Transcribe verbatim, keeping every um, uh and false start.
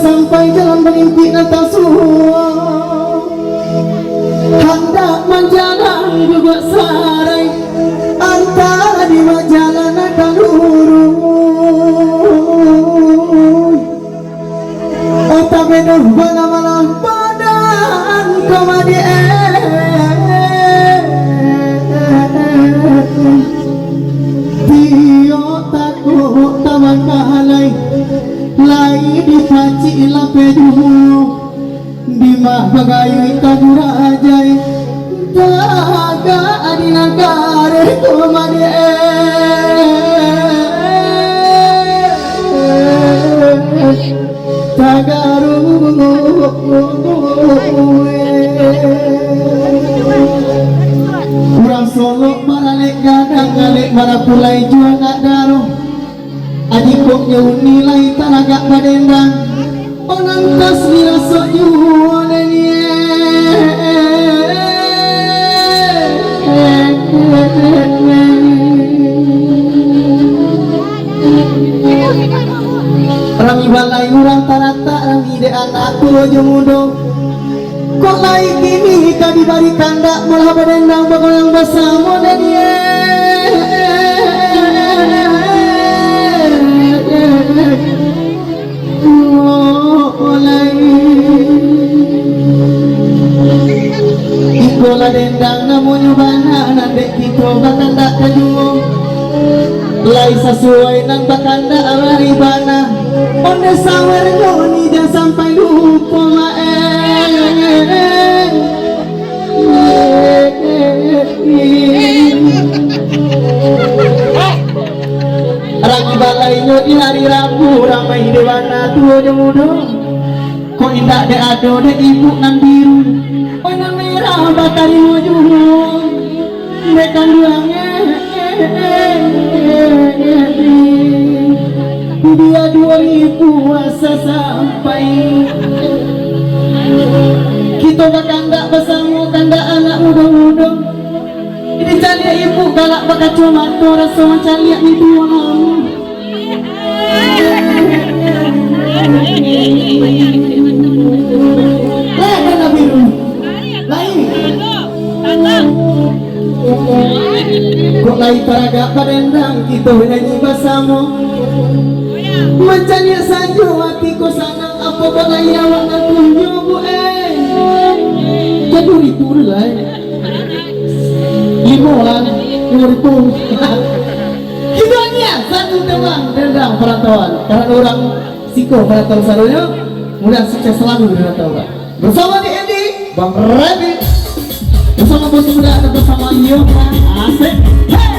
Sampai jalan balimpik nan tasuo, handak manjalang guguak sarai, antah di majalan nan ka luruih. Otak bedoh bala-bala badan ko madiak. Tiok takuik tabangkalai, lai dipacik lapeh juo. Dima bagayuik taburajai, tagak di nagari ko madiak. Tagaruik. Urang Solok baralek gadang, alek barapulai juo nak daroh. Adikoknyo uni lai taragak badendang. Panantas dirasok juo dek ni. Rami balai urang taratak, rami dek anak tuo jo mudo. Kok lai kini ka dibari kandak, malah badendang bagoyang basamo dek ni. Iko lah dendang namonyo bana, nan dek kito bakandak ka juo. Lai sasuai nan bakandak ari bana. Onde sawernyo ni jan sampai lupo, Mak, eh. Rami balainyo di hari Rabu, ramai dek bana tuo jo mudo. Kok indak dek ado dek ibu nan biru, oi nan merah batarimo juo. Dek kanduang, eh, bia duo ribu asa sampai. Kito bakandak basamo, kandak anak mudo-mudo. Ini caliak ibu galak bakacomato, raso mancaliak ni tuo. Lai, kan Nabi Nuh. Lai. Kok lai taragak badendang, kito nyanyi basamo. Mancaliak sajo ati ko sanang, apo ko lai awak nan tunyo, Bu, eh. Jadi ribu dulu, eh. Limo lah, limo ribu. Kito nyiak satu tembang dendang parantauan. Karano urang siko parantau sadonyo, mudah sukses selalu di rantau urang. Bersama D N D, Bang Rabbit. Bersama Bos Muda dan bersama Yoga. Asik. Hey!